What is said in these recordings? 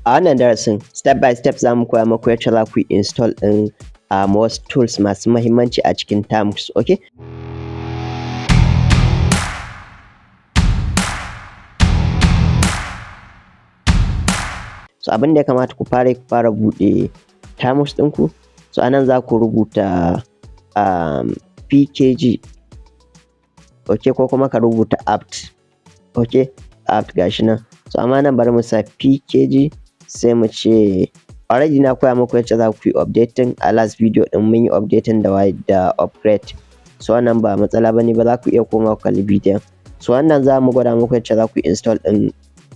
A wannan darasin, step by step, za mu koya muku yacce za ku yi install ɗin wasu tools masu mahimmanci a cikin Termux, okay? So abin da ya kamata ku fara yi, ku fara buɗe Termux ɗinku. So a nan za ku rubuta pkg, okay, ko kuma ka rubuta apt, okay, apt gashi nan. So amma nan bari mu sa pkg, sai mu ce already na koya muku yacce za ku yi updating a last video ɗin. Mun yi updating da da upgrade, so wannan ba matsala bane ba, za ku iya komawa ku kalli bidiyon. So wannan za mu gwada muku yacce za ku yi install ɗin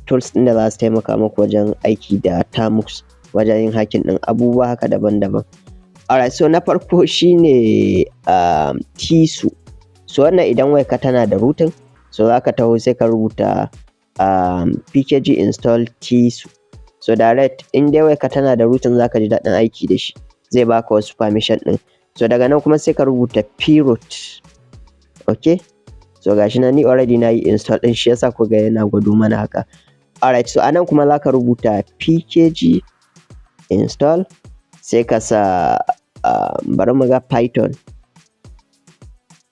tools ɗin da za su taimaka muku wajen aiki da Termux, wajen yin hacking ɗin abubuwa haka daban-daban. Alright, so na farko shine Tisu. So wannan idan wayarka tana da rooting, so za ka taho sai ka rubuta pkg install Tisu. So direct, in dai wayarka tana da rooting, za ka ji daɗin aiki da shi, zai baka wasu permission ɗin. So daga nan kuma sai ka rubuta proot, okay? So gashi nan, ni already na yi install ɗin shi, yasa kuka ga yana gwado mana haka. Alright, so anan kuma za ka rubuta pkg install, sai ka sa bari mu ga Python.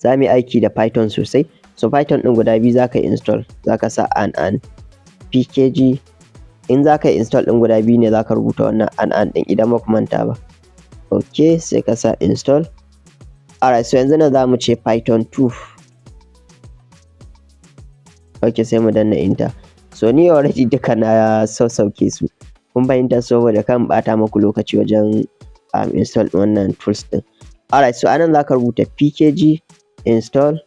Za mu yi aiki da Python sosai. So Python ɗin guda biyu za ka install, za ka sa and pkg. In za ka install ɗin guda biyu ne, za ka rubuta wannan and ɗin, idan ba ku manta ba. Ok, sai ka sa install. Alright, so yanzu nan za mu ce Python 2. Ok, sai mu danna enter. So ni already duka na sassauke su. Kun fahimta? Saboda kan ɓata muku lokaci wajen install ɗin wannan tools ɗin. Alright, so anan za ka rubuta pkg install.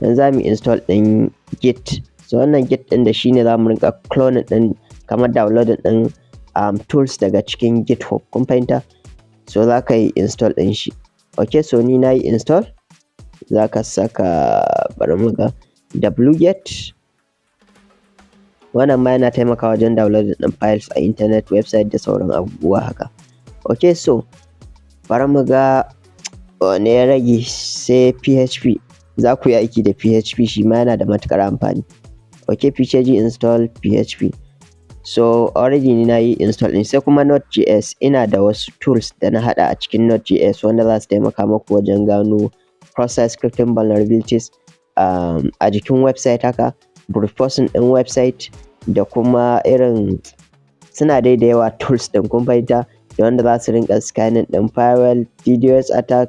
Yanzu za mu install ɗin git. So wannan git ɗin, da shi ne za mu rinƙa cloning ɗin, kamar downloading ɗin tools daga cikin GitHub. Kun fahimta? So za ka yi install ɗin shi. Ok, so ni na yi install. Za ka saka, bari mu ga, wget. Wannan ma yana taimakawa wajen downloading ɗin files a internet, website da sauran abubuwa haka. Ok, so bari mu ga wane ya rage, sai PHP. Za ku yi aiki da PHP, shi ma yana da matuƙar amfani. Ok, pkg install PHP. So already ni na yi install ɗin. Sai kuma Node.js. Ina da wasu tools da na haɗa a cikin Node.js wanda za su taimaka muku wajen gano cross-site scripting vulnerabilities a jikin website haka, brute forcing ɗin website, da kuma irin suna dai da yawa tools ɗin, kun fahimta? Da wanda za su rinƙa scanning ɗin firewall, DDoS attack.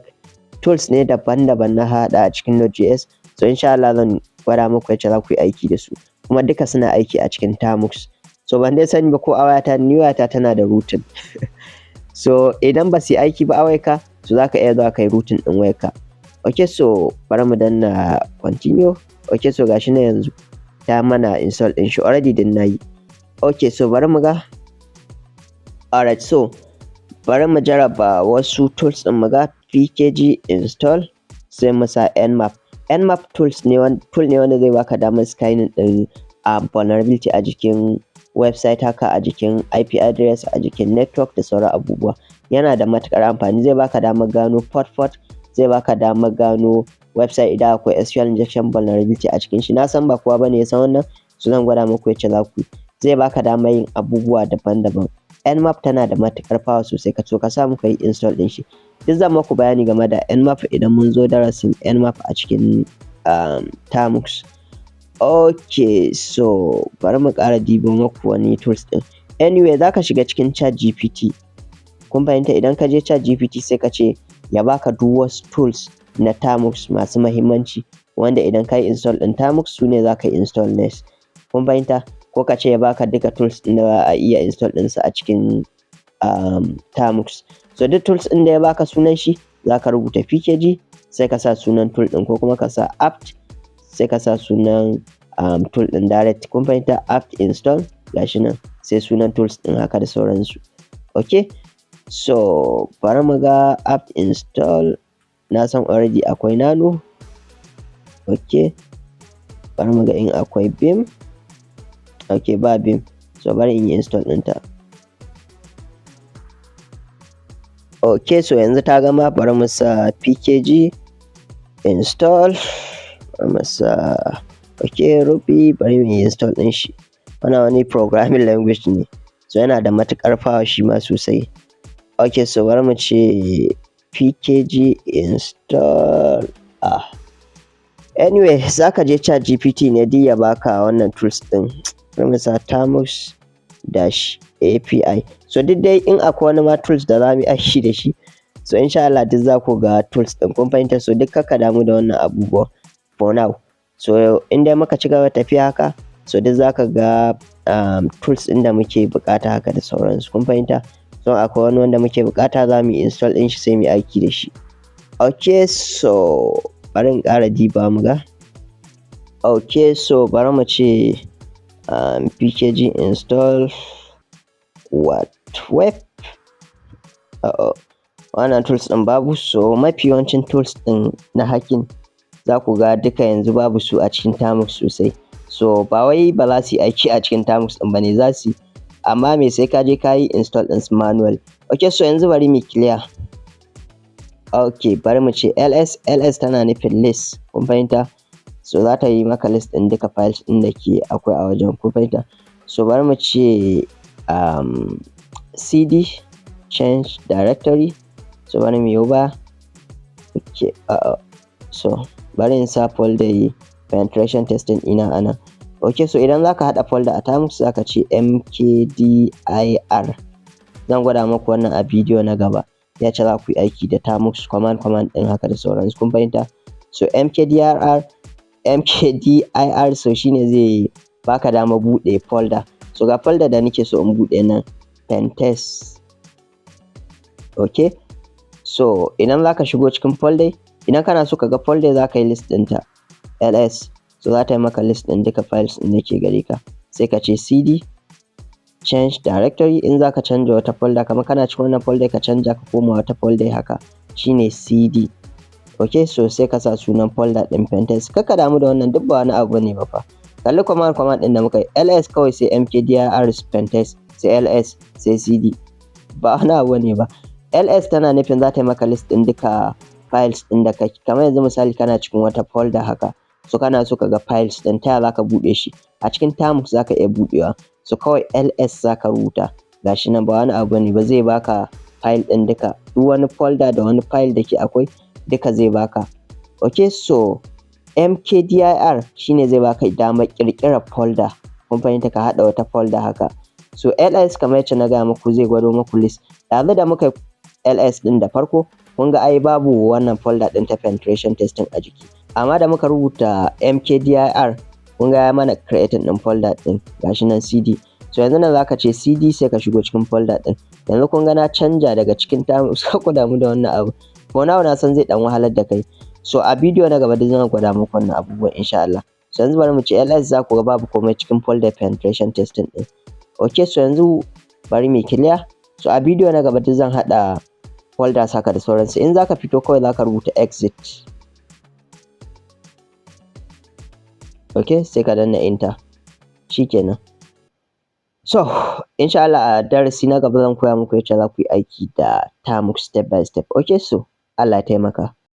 Tools ne daban-daban na haɗa a cikin Node.js. So insha Allah zan gwada muku yacce za ku yi aiki da su. Kuma duka suna aiki a cikin Termux. So ban dai sani ba ko a wayata, ni wayata tana da rooting. So idan ba su yi aiki ba a wayarka, so za ka iya zuwa ka yi rooting ɗin wayarka. Ok, so bari mu danna continue. Ok, so gashi nan yanzu ta mana install ɗin shi, already din na yi. Ok, so bari mu ga. Alright, so bari mu jarraba wasu tools ɗin mu ga. Pkg install, sai mu sa nmap. Nmap tools ne, tool ne wanda zai baka damar scanning ɗin vulnerability a jikin website haka, a jikin IP address, a jikin network da sauran abubuwa. Yana da matuƙar amfani, zai baka damar gano port, zai baka damar gano website idan akwai SQL injection vulnerability a cikin shi. Na san ba kowa bane ya san wannan, so zan gwada muku yacce za ku yi. Zai baka damar yin abubuwa daban-daban. Nmap tana da matuƙar power sosai, ka so ka samu ka yi install ɗin shi. Duk zan muku bayani game da Nmap idan mun zo darasin Nmap a cikin Termux. Ok, so bari mu ƙara dibo muku wani tools ɗin. Anyway, za ka shiga cikin ChatGPT. Kun fahimta? Idan ka je ChatGPT, sai ka ce ya baka duk wasu tools na Termux masu mahimmanci, wanda idan ka yi install ɗin Termux, su ne za ka yi install next. Kun fahimta? Ko ka ce ya baka duka tools ɗin da za a iya install ɗinsu a cikin Termux. So duk tools ɗin da ya baka sunan shi, za ka rubuta pkg, sai ka sa sunan tool ɗin, ko kuma ka sa apt, sai ka sa sunan tool ɗin direct. Kun fahimta? Apt install, gashi nan, sai sunan tools ɗin haka da sauransu. Ok, so bari mu ga apt install. Na san already akwai nano. Ok, bari mu ga in akwai vim. Ok, ba vim, so bari in yi install ɗinta. Ok, so yanzu ta gama. Bari mu sa pkg install, bari mu sa, ok, Ruby. Bari mu yi install ɗin shi. Wannan wani programming language ne. So yana da matuƙar power shi ma sosai. Ok, so bari mu ce pkg install. Ah, anyway, zaka je ChatGPT ne duk ya baka wannan tools ɗin. Bari mu sa Termux-API. So duk dai in akwai wani ma tools da za mu yi aiki da shi, so insha Allah duk za ku ga tools ɗin, kun fahimta? So duk kar ka damu da wannan abubuwan for now. So in dai muka ci gaba tafiya haka, so duk za ka ga tools ɗin da muke buƙata haka da sauransu, kun fahimta? So akwai wani wanda muke buƙata, za mu yi install ɗin shi, sai mu yi aiki da shi. Ok, so bari in ƙara diba mu ga. Ok, so bari mu ce pkg install whatweb. Uh oh, wannan tools ɗin babu. So mafi yawancin tools ɗin na hacking za ku ga duka yanzu babu su a cikin Termux sosai. So ba wai ba za su yi aiki a cikin Termux ɗin ba ne, za su yi, amma me, sai ka je ka yi install ɗin su manual. Ok, so yanzu bari mu clear. Ok, bari mu ce ls. Ls tana nufin list, kun fahimta? So za ta yi maka list ɗin duka files ɗin da ke akwai a wajen, kun fahimta? So bari mu ce cd, change directory. So bari mu yo baya. Ok, so bari in sa folder penetration testing ɗina a nan. Ok, so idan zaka haɗa folder a Termux, zaka ce mkdir. Zan gwada muku wannan a bidiyo na gaba, yacce za ku yi aiki da Termux command ɗin haka da sauransu, kun fahimta? So mkdir, so shine zai baka damar buɗe folder. So ga folder da nake so in buɗe nan, pentest. Ok, so idan zaka shigo cikin folder, idan kana so ka ga folder, zaka yi list ɗinta, ls. So za ta yi maka list ɗin duka files ɗin da ke gare ka. Sai ka ce cd, change directory, in zaka canja wata folder, kamar kana cikin wannan folder ka canja ka koma wata folder haka, shine cd. Ok, so sai ka sa sunan folder ɗin, pentest. Kar ka damu da wannan, duk ba wani abu bane ba fa. Kalli command ɗin da muka yi: ls kawai, sai mkdir pentest, sai ls, sai cd. Ba wani abu bane ba. Ls tana nufin za ta yi maka list ɗin duka files ɗin da kake. Kamar yanzu misali, kana cikin wata folder haka, so kana so ka ga files ɗin, ta ya zaka buɗe shi? A cikin Termux zaka iya buɗewa. So kawai ls zaka rubuta, gashi nan, ba wani abu bane ba, zai baka file ɗin duka, duk wani folder da wani file da ke akwai duka zai baka. Ok, so mkdir shine zai baka damar ƙirƙirar folder, kun fahimta? Ka haɗa wata folder haka. So ls, kamar yacce na gaya muku, zai gwado muku list. Ɗazu da muka yi ls ɗin da farko, kun ga ai babu wannan folder ɗin ta penetration testing a jiki, amma da muka rubuta mkdir, kun ga ya mana creating ɗin folder ɗin, gashi nan, cd. So yanzu nan zaka ce cd, sai ka shigo cikin folder ɗin. Yanzu kun ga na canja daga cikin Termux. Kar ku damu da wannan abu for now, na san zai ɗan wahalar da kai. So a bidiyo na gaba duk zan gwada muku wannan abubuwan insha Allah. So yanzu bari mu ce ls, za ku ga babu komai cikin folder penetration testing ɗin. Ok, so yanzu bari mu clear. So a bidiyo na gaba duk zan haɗa folders haka da sauransu. In zaka fito, kawai zaka rubuta exit. Ok, sai ka danna enter, shikenan. So insha Allah a darasi na gaba zan koya muku yacce za ku yi aiki da Termux step by step. Ok, so Allah ya taimaka.